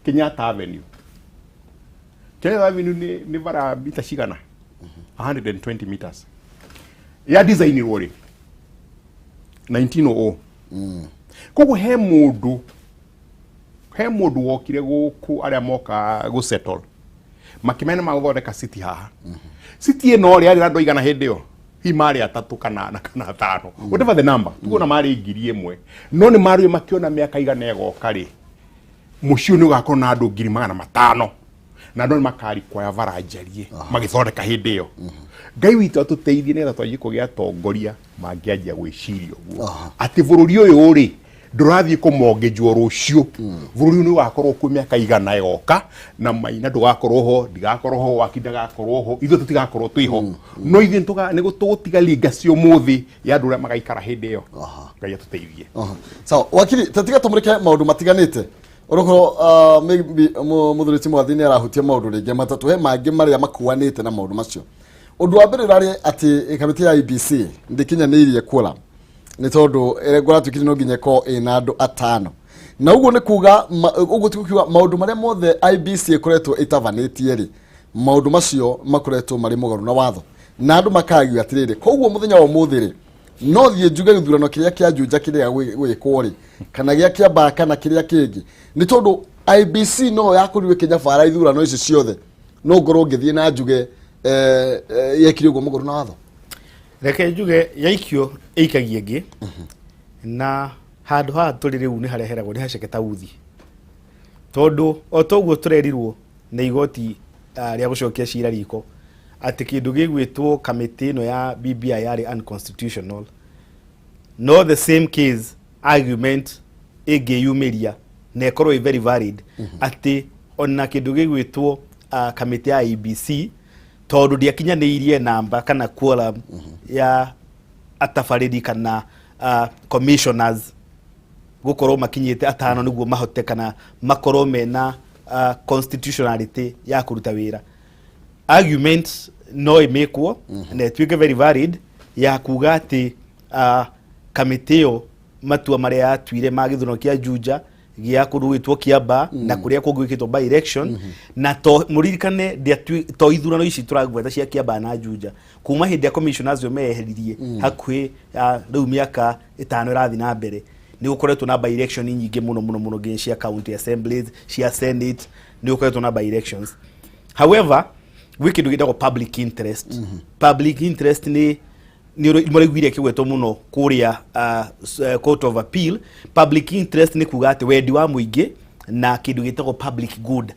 S3: Kenyatta Avenue, Kenyatta Avenue nĩ bara mita cigana? 120 meters. Ya designirwo rĩ? 1900. Koguo he mũndũ wokire gũkũ, arĩa moka gũsettle makĩmenya magũthondeka city haha. City ĩno rĩ, yarĩ na andũ aigana hĩndĩ ĩyo? Hihi marĩ atatũ kana na kana atano, whatever the number, tuona marĩ 1,000, no nĩ marĩ makĩona mĩaka igana ĩgoka rĩ, mũciĩ ũyũ nĩ ũgakorwo na andũ 500,000, na andũ nĩ makarikwaya bara njarie magĩthondeka hĩndĩ ĩyo. Ngai witũ atũteithie nĩgetha twanjie kũgĩa atongoria mangĩanjia gwĩciria ũguo atĩ bũrũri ũyũ rĩ, ndũrathiĩ kũmongejwo rũciũ, bũrũri ũyũ nĩ ũgakorwo kuo mĩaka 100 ĩgoka, na Maina ndũgakorwo ho, ndigakorwo ho, waki ndagakorwo ho, ithuĩ tũtigakorwo twĩ ho, no ithuĩ nĩ tũgũtiga legacy ũmũthĩ ya andũ arĩa magaikara hĩndĩ ĩyo. Ngai atũteithie.
S2: Sawa, wakiri, tatiga tũmũrĩke maũndũ matiganĩte. Onokorwo maybe muthuri ti Mwathi nĩ arahutia maũndũ rĩngĩ matatũ, he mangĩ marĩa makuanĩte na maũndũ macio. Ũndũ wa mbere ũrarĩ atĩ kamĩtĩ ya IEBC ndĩkinyanĩirie quorum, nĩ tondũ ĩratuĩkire no nginya ĩkorwo ĩna andũ atano, na ũguo nĩ kuga ũguo ti kuga maũndũ marĩa mothe IEBC ĩkoretwo ĩtabanĩtie rĩ, maũndũ macio makoretwo marĩ mũgarũ na watho, na andũ makagio atĩrĩrĩ, koguo mũthenya wa ũmũthĩ rĩ, no thiĩ njuge gĩthurano kĩrĩa kĩa Juja kĩrĩa gwĩkwo rĩ, kana gĩa Kĩambaa, kana kĩrĩa kĩngĩ, nĩ tondũ IEBC no yakorirwo ĩkĩnyabara ithurano ici ciothe, no ngorwo ngĩthiĩ na njuge yekire ũguo mũgarũ na watho.
S4: Reke njuge yaikio ĩikagia ĩngĩ, na handũ haha tũrĩ rĩu nĩ harĩa heragwo nĩ haceke ta uthi, tondũ o toguo tũrerirwo nĩ igoti rĩa gũcokia cira riko atĩ kĩndũ gĩgwĩtwo kamĩtĩ ĩno ya BBI yarĩ unconstitutional, no the same case argument ĩngĩyumĩria na ĩkorwo ĩ very valid atĩ ona kĩndũ gĩgwĩtwo kamĩtĩ ya IEBC, tondũ ndĩakinyanĩirie namba kana quorum ya atabarĩri kana commissioners gũkorwo makinyĩte atano nĩguo mahote kana makorwo mena constitutionality ya kũruta wĩra, argument no ĩmĩkwo na ĩtuĩke very valid ya kuga atĩ kamĩtĩ ĩyo matua marĩa yatuire ma gĩthurano kĩa Juja, gĩa kũndũ gwĩtwo Kiambaa na kũrĩa kũngĩ gwĩkĩtwo by election, na to mũririkane to ithurano ici tũragweta cia Kiambaa na Juja, kuma hĩndĩ ya commissioners acio meyeheririe hakuhĩ rĩu mĩaka 5 ĩrathiĩ na mbere, nĩ gũkoretwo na by election nyingĩ mũno mũno mũno, nginya cia county assemblies, cia senate, nĩ gũkoretwo na by elections. However, gwĩ kĩndũ gĩtagwo public interest. Public interest nĩ mũraiguire kĩgwetwo mũno kũrĩa court of appeal. Public interest nĩ kuga atĩ wendi wa mũingĩ na kĩndũ gĩtagwo public good.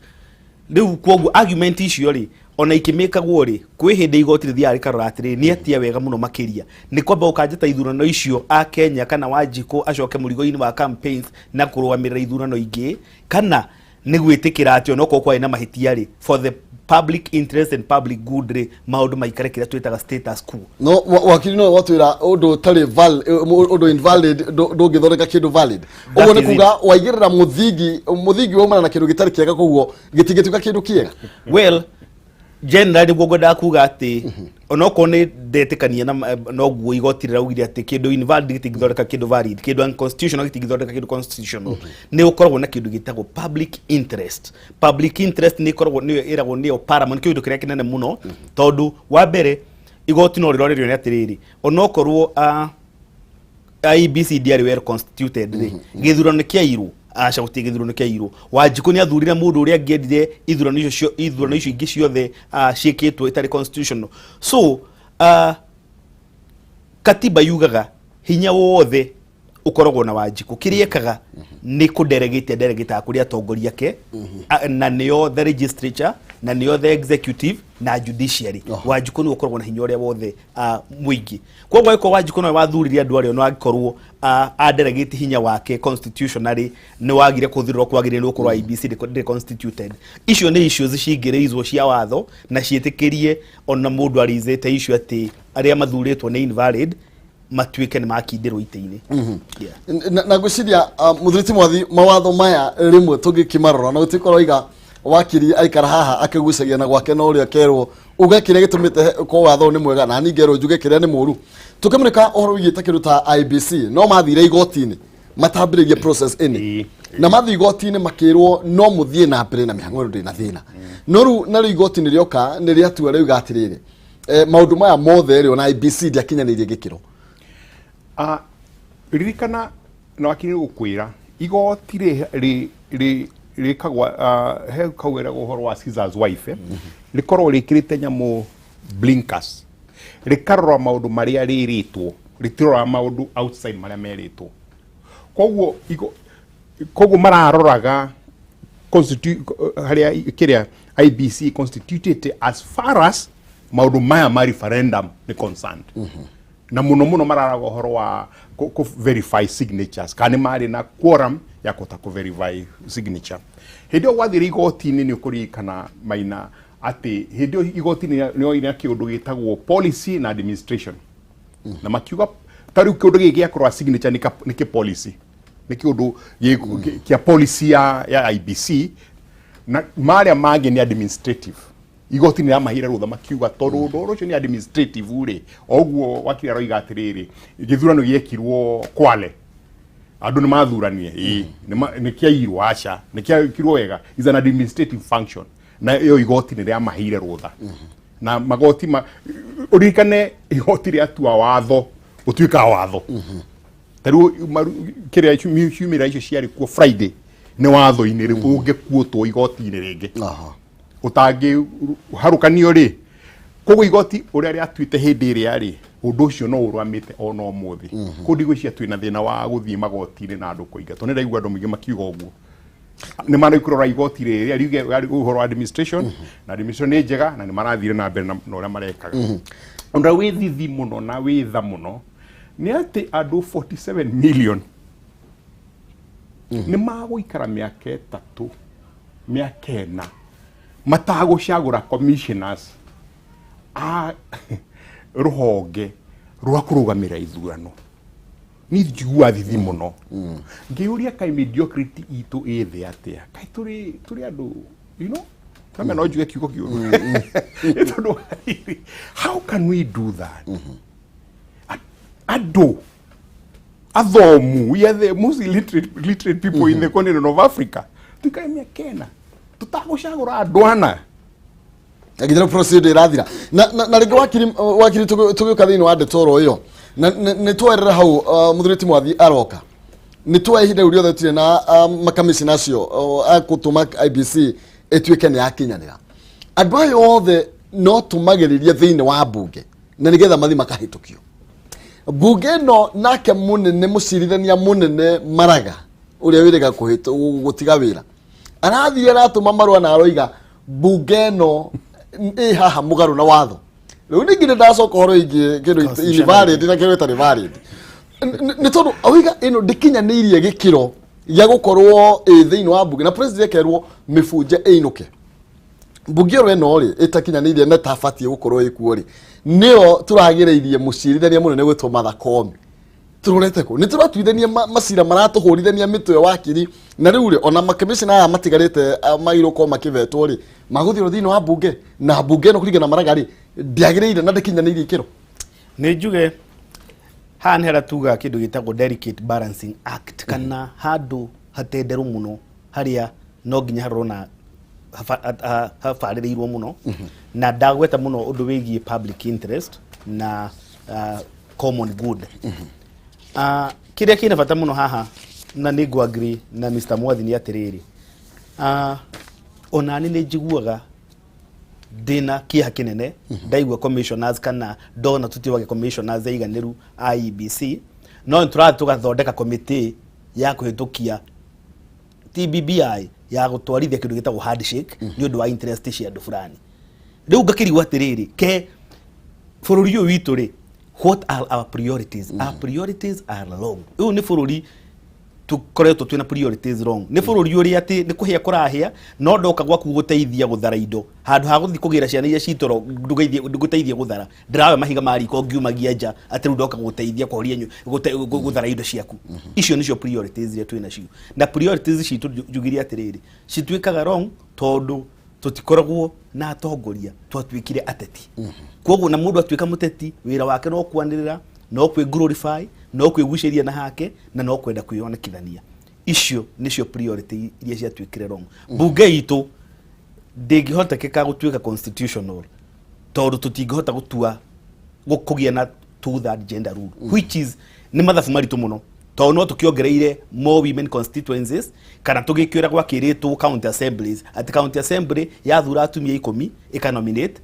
S4: Rĩu kwoguo argument icio rĩ, ona ikĩmĩkagwo rĩ, kwĩ hĩndĩ igoti rĩthiaga rĩkarora atĩrĩrĩ, nĩ atia wega mũno makĩria nĩ kwamba gũkanja ta ithurano icio a Kenya kana Wanjikũ acoke mũrigo-inĩ wa campaigns na kũrũgamĩrĩra ithurano ingĩ, kana nĩ gwĩtĩkĩra atĩ onokorwo kwarĩ na mahĩtia rĩ, for the public interest and public good rĩ, maũndũ maikare kĩrĩa twĩtaga status quo.
S2: No wakiri no watwĩra ũndũ ũtarĩ ũndũ invalid ndũngĩthondeka kĩndũ valid. Ũguo nĩ
S4: is it.
S2: Kuga waigĩrĩra mũthingi, mũthingi waumana na kĩndũ gĩtarĩ kĩega, koguo gĩtingĩtuĩka kĩndũ kĩega.
S4: Well, generally nĩguo ngwendaga kuga atĩ onokorwo nĩ ndetĩkania na noguo igoti rĩraugire atĩ kĩndũ invalid gĩtingĩthondeka kĩndũ valid, kĩndũ unconstitutional gĩtingĩthondeka kĩndũ constitutional, nĩ ũkoragwo na kĩndũ gĩtagwo public interest. Public interest nĩ ĩkoragwo nĩyo ĩragwo nĩyo paramount, kĩndũ kĩrĩa kĩnene mũno, tondũ wa mbere igoti no rĩrore rĩone atĩrĩrĩ, onokorwo IEBC ndĩarĩ well constituted rĩ, gĩthurano kĩairwo, aca gũtirĩ gĩthurano kĩairwo, Wanjikũ nĩ athurire mũndũ ũrĩa angĩendire. Ithurano icio ingĩ ciothe ciĩkĩtwo itarĩ constitutional. So katiba yugaga hinya wothe ũkoragwo na Wanjikũ. Kĩrĩa ekaga nĩ kũdelegate, delegate kũrĩ atongoria ake, na nĩo the legislature, na nĩo the executive na judiciary. Wanjikũ nĩwe ũkoragwo na hinya ũrĩa wothe mũingĩ. Koguo angĩkorwo Wanjikũ nowe wathurire andũ arĩa, no angĩkorwo adelegate hinya wake constitutionally nĩ wagire kũthurwo kwagĩrĩire nĩ gũkorwo IEBC ndĩrĩ constituted. Icio nĩ issues cingĩrĩizwo cia watho na ciĩtĩkĩrie ona mũndũ arizĩte issue atĩ arĩa mathurĩtwo nĩ invalid matuĩke nĩ makindĩrwo itĩ-inĩ. Yeah.
S2: Na ngwĩciria mũthuri ti Mwathi, mawatho maya rĩmwe tũngĩkĩmarora na gũtikorwo iga wakiri aikara haha akĩgucagia na gwake na ũrĩa kerwo uge kĩrĩa gĩtũmĩte ko watho ũyũ nĩ mwega, na niĩ ngerwo njuge kĩrĩa nĩ mũru. Tũkĩmũrĩka ũhoro wĩgiĩ ta kĩndũ ta IEBC, no mathire igoti-inĩ matambĩrĩrie process ĩnĩ, na mathiĩ igoti-inĩ makĩrwo no mũthiĩ na mbere na mĩhang'o ĩno, ndĩrĩ na thĩna. No rĩu narĩo igoti nĩ rĩoka nĩ rĩatua rĩuga atĩrĩrĩ, maũndũ maya mothe rĩ, ona IEBC ndĩakinyanĩirie gĩkĩro.
S3: Ririkana na wakiri gũkwĩra igoti rĩ rĩkagwa he kau eragwo ũhoro wa Caesar's wife, rĩkoragwo rĩkĩrĩte nyamũ blinkers, rĩkarora maũndũ marĩa rĩrĩtwo, rĩtiroraga maũndũ outside marĩa merĩtwo. Koguo mararoraga harĩa kĩrĩa IEBC constituted as far as maũndũ maya ma referendum nĩ concerned, na muno muno mararaga ũhoro wa ku verify signatures, kana nĩ marĩ na quorum ya kũhota kũ verify signature. Hĩndĩ ĩyo gwathire igoti-inĩ, nĩ ũkũririkana Maina atĩ hĩndĩ ĩyo igoti-inĩ nĩ oire kĩũndũ gĩtagwo policy na administration, na makiuga ta rĩu kĩũndũ gĩkĩ gĩa kũrora signature nĩ kĩ policy. Nĩ kĩũndũ kĩa policy ya IEBC, na marĩa mangĩ nĩ administrative. Igoti nĩ rĩamaheire rũtha makiuga tondũ ũndũ ũcio nĩ administrative rĩ, o ũguo wakiri aroiga atĩrĩrĩ, gĩthurano gĩekirwo Kwale, andũ nĩ mathuranire, ĩĩ, nĩ kĩairwo, aca nĩ kĩairwo wega, is an administrative function, na ĩyo igoti nĩ rĩamaheire rũtha. Na magoti ma ũririkane, igoti rĩatua watho ũtuĩkaga watho. Ta rĩu kĩrĩa ciumĩrĩra icio ciarĩ kuo Friday nĩ watho-inĩ, rĩu ũngĩkuotwo igoti-inĩ rĩngĩ ũtangĩ harũkanio rĩ. Koguo igoti ũrĩa rĩatuĩte hĩndĩ ĩrĩa rĩ, ũndũ ũcio no ũrũgamĩte ona ũmũthĩ. Koguo ndigwĩciria twĩna thĩna wa gũthiĩ magoti-inĩ na andũ kũingatwo. Nĩ ndaigua andũ maingĩ makiuga ũguo, nĩ marĩ igoti rĩrĩa riuge ũhoro wa administration, na administration nĩ njega na nĩ marathire na mbere na ũrĩa marekaga. Ũndũ ũrĩa wĩ thithi mũno na wĩ tha mũno nĩ atĩ andũ 47 million nĩ magũikara mĩaka 3, mĩaka 4 matagũcagũra commissioners a rũhonge rwa kũrũgamĩrĩra ithurano. Niĩ njiguaga thithi mũno ngĩũria, kaĩ mediocrity itũ ĩ thĩ atĩa? Kaĩ tũrĩ andũ nama no njuge kiugo kĩũru? Nĩ tondũ how can we do that? Andũ athomu, we are the most literate people in the continent of Africa, tuikare mĩaka 4 tũtagũcagũra andũ ana.
S2: Agithira procedure irathira na rĩngĩ wakiri tũgĩũka thĩinĩ wa ndeto oro ĩyo na nĩ twerera hau, mũthuri ti Mwathi aroka, nĩ tuoya ihinda rĩu rĩothe tũtirĩ na makamishina acio a gũtũma IEBC ĩtuĩke nĩ yakinyanĩra. Andũ aya othe no tũmagĩrĩrie thĩinĩ wa mbunge na nĩgetha mathiĩ makahĩtũkio mbunge ĩno. Nake mũnene mũcirithania mũnene Maraga ũrĩa wĩrĩga gũtiga wĩra arathiĩ aratũma marũa na aroiga mbunge ĩno ĩ haha mũgarũ na watho. Rĩu ningĩ nĩ ndacoka ũhoro ingĩ kĩndũ invalid na kĩndũ ĩtarĩ valid, nĩ tondũ oiga ĩno ndĩkinyanĩirie gĩkĩro gĩa gũkorwo ĩ thĩinĩ wa mbunge, na president ekerwo mĩbunje ĩinũke. Mbunge ĩyo ĩno rĩ ĩtakinyanĩirie na ĩtabatiĩ gũkorwo ĩkuo rĩ, nĩyo tũragĩrĩirie mũcirithania mũnene gwĩtwo Martha Koome. Tũrorete kũ? Nĩ tũratuithania macira maratũhũrithania mĩtwe, wakiri. Na rĩu rĩ, ona makamishina aya matigarĩte magĩrĩirwo gũkorwo makĩvetwo rĩ, magũthiĩ thĩinĩ wa mbunge, na mbunge ĩno kũringana na Maraga rĩ, ndĩagĩrĩire na ndĩkinyanĩirie ikĩro.
S4: Nĩ njuge haha nĩ harĩa tugaga kĩndũ gĩtagwo delicate balancing act, kana handũ hatenderũ mũno harĩa no nginya harorwo na habarĩrĩirwo mũno. Na ndagweta mũno ũndũ wĩgiĩ public interest na common good. Kĩrĩa kĩna bata mũno haha, na nĩ ngũ agree na Mr. Mwathi, nĩ atĩrĩrĩ, ona nĩ njiguaga ndĩna kĩeha kĩnene ndaigua commissioners kana ndona tũtiwage commissioners aiganĩru a IEBC, no nĩ tũrathiĩ tũgathondeka committee ya kũhĩtũkia TBBI ya gũtwarithia kĩndũ gĩtagwo handshake nĩ ũndũ wa interest cia andũ fulani. Rĩu ngakĩrigwo atĩrĩrĩ, ke bũrũri ũyũ witũ rĩ, what are our priorities? Our priorities are wrong. Ũyũ nĩ bũrũri tũkoretwo twĩna priorities wrong. Nĩ bũrũri ũrĩa atĩ nĩ kũhĩa kũrahĩa, no ndoka gwaku gũteithia gũthara indo, handũ ha gũthiĩ kũgĩra ciana iria citoro ngũteithie gũthara, ndĩrawe mahiga ma riko ngiumagia nja atĩ rĩu ndoka gũteithia kũhoria gũthara indo ciaku. Icio nĩcio priorities iria twĩ nacio, na priorities citũ njugire atĩrĩrĩ, cituĩkaga wrong tondũ tũtikoragwo na atongoria, twatuĩkire ateti. Koguo na mũndũ atuĩka mũteti, wĩra wake no kwanĩrĩra, no kwĩ glorify, no kwĩgucĩria na hake, na no kwenda kwĩyonekithania. Icio nĩcio priority iria ciatuĩkire wrong. Mbunge itũ ndĩngĩhotekeka gũtuĩka constitutional tondũ tũtingĩhota gũtua kũgĩa na two third gender rule, which is nĩ mathabu maritũ mũno, tondũ no tũkĩongereire more women constituencies kana tũgĩkĩra gwakĩrĩtwo county assemblies, atĩ county assembly yathura atumia 10 ĩkanominate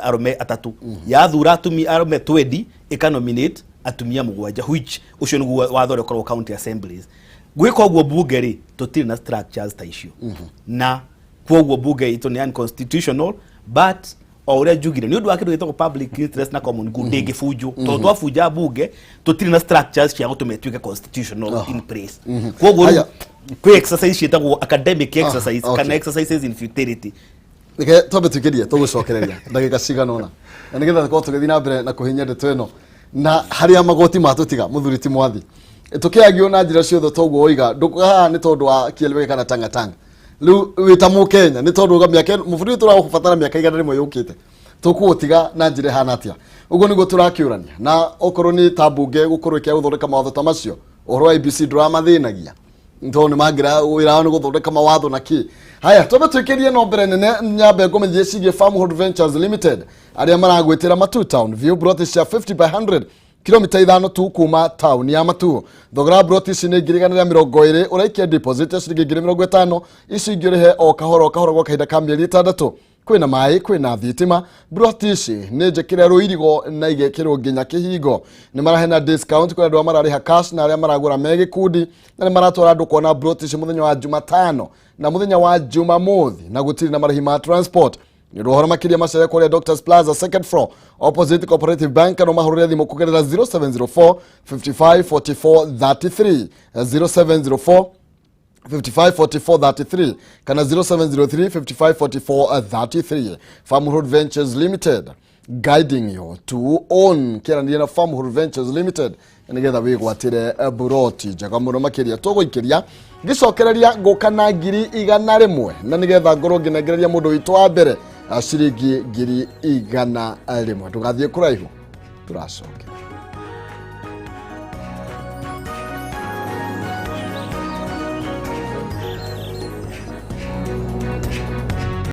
S4: arũme atatũ, yathura atumia arũme 20 ĩkanominate atumia mũgwanja, which ũcio nĩguo watho ũrĩa ũkoragwo county assemblies. Gwĩka ũguo mbunge rĩ, tũtirĩ na structures ta icio, na kwoguo mbunge itũ nĩ unconstitutional. But o ũrĩa njugire, nĩ ũndũ wa kĩndũ gĩtagwo public interest na common good, ndĩngĩbunjwo tondũ twabunja mbunge tũtirĩ na structures cia gũtũma ĩtuĩke constitutional in place. Kwoguo rĩu kwĩ exercise ciĩtagwo academic exercise kana exercises in futility.
S2: Reke twambe tuikĩrie, tũgũcokereria ndagĩka cigana ũna na nĩgetha tũkorwo tũgĩthiĩ na mbere na kũhinyia ndeto ĩno na harĩa magoti matũtiga. Mũthuri ti Mwathi, Tũkĩagio na njĩra ciothe toguo woiga haha nĩ tondũ wa Kieleweke kana Tangatanga. Rĩu wĩ ta Mũkenya nĩ tondũ mĩaka mũbũrũri tũraũbatara mĩaka 100 yũkĩte, tũkũũtiga na njĩra ĩhana atĩa? Ũguo nĩguo tũrakĩũrania. Na okorwo nĩ ta mbunge gũkorwo ĩkĩaga gũthondeka mawatho ta macio, ũhoro wa IEBC ndũramathĩnagia tondũ nĩ mangĩra wĩra wao nĩ gũthondeka mawatho na kĩ. Haya, twambe twĩkĩrie no mbere nene nyambe ngũmenyithie ciĩgiĩ Farmhold Ventures Limited arĩa maragwĩtĩra Matu Town View, broti cia 50 by 100, kilomita 5 tu kuma taũni ya Matu. Thogora wa broti ici nĩ 120,000. Ũraikia deposit ya ciringi 50,000, ici ingĩ ũrĩhe o kahora o kahora gwa kahinda ka mĩeri 6. Kwĩna maĩ, kwĩna thitima. Broti ici nĩ njĩkĩre rũirigo na igekĩrwo nginya kĩhingo. Nĩ marahena discount kũrĩ andũ arĩa mararĩha cash na arĩa maragũra me gĩkundi, na nĩ maratwara andũ kuona broti ici mũthenya wa Jumatano na mũthenya wa Jumamothi, na gũtirĩ na marĩhi ma transport. Nĩ ũndũ wa ũhoro makĩria, macere kũrĩa Doctors Plaza, second floor, opposite Cooperative Bank, kana mahũrĩre thimũ kũgerera 0704 55 44 33, 0704 55 44 33 kana 0703 55 44 33. Farmhood Ventures Limited, guiding you to own. Kĩaranĩria na Farmhood Ventures Limited nĩgetha wĩgwatĩre buroti njega mũno makĩria. Tũgũikĩria ngĩcokereria ngũka na 100,000, na nĩgetha ngorwo ngĩnengereria mũndũ witũ wa mbere ciringi 100,000. Ndũgathiĩ kũraihu, tũracokera.